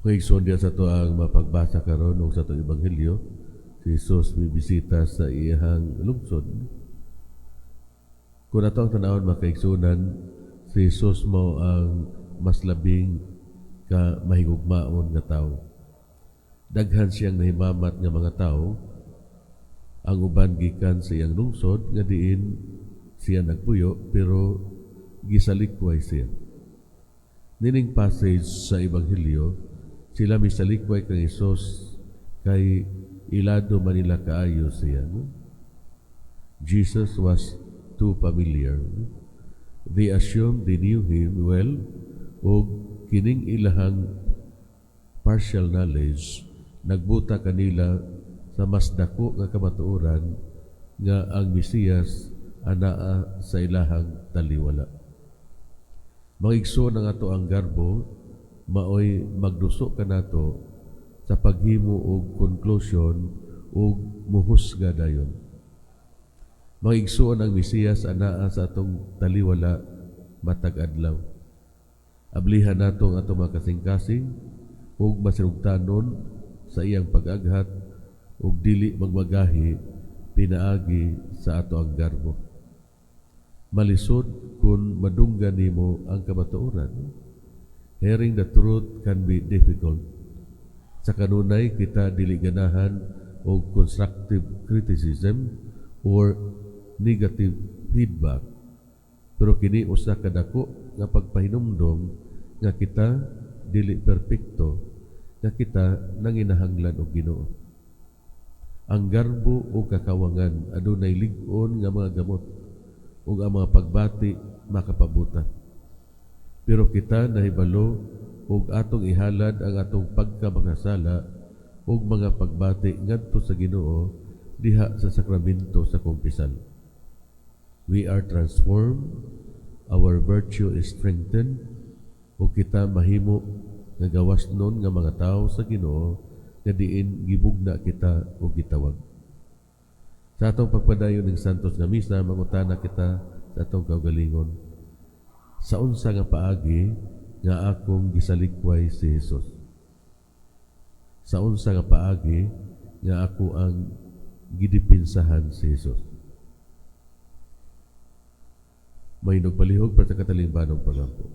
Mga igsoon, diha sa atoang mapagbasa karon ug sa atong ebanghelyo, si Jesus mibisita sa iyang lungsod. Kung ato ang tanawon, mga kaigsuonan, si Jesus mao ang mas labing ka mahigugmaon nga tawo. Daghan siyang nahimamat nga mga tawo, ang uban gikan sa iyang lungsod nga diin siya nagpuyo, pero gisalikway siya. Nining passage sa ebanghelyo, sila misalikway kang Hesus kay ilado man nila kaayo siya. No? Jesus was too familiar. They assumed they knew him well, ug kining ilahang partial knowledge nagbuta kanila sa mas dako nga kamatuoran nga ang Mesiyas anaa sa ilahang taliwala. Mga igsoon, ang atoang garbo maoy magduso kanato sa paghimo og conclusion ug muhusga dayon. Mga igsoon, ang Mesiyas anaa sa atong taliwala matag adlaw. Ablihan nato ang atong mga kasing-kasing ug masinugtanon sa iyang pag-aghat ug dili magmagahi pinaagi sa atoang garbo. Malisod kung madunggan nimo ang kamatuoran. Hearing the truth can be difficult. Sa kanunay, kita dili ganahan og constructive criticism or negative feedback. Pero kini usa ka dako nga pagpahinumdom nga kita dili perpekto, nga kita nanginahanglan og Ginoo. Ang garbo o kakawangan adunay lig-on nga mga gamot ug ang mga pagbati makapabuta. Pero kita nahibalo ug atong ihalad ang atong pagkamakasala ug mga pagbati ngadto sa Ginoo diha sa sakramento sa kumpisal. We are transformed, our virtue is strengthened, ug kita mahimo nga gawasnon nga mga tawo sa Ginoo nga diin gibugna kita ug gitawag. Sa atong pagpadayon ng Santos nga Misa, mangutana kita sa atong kaugalingon. Sa unsa nga paagi nga akong gisalikway si Jesus? Sa unsa nga paagi nga ako ang gidipinsahan si Jesus? Mahindog palihog para sa katalimbanong pagampo.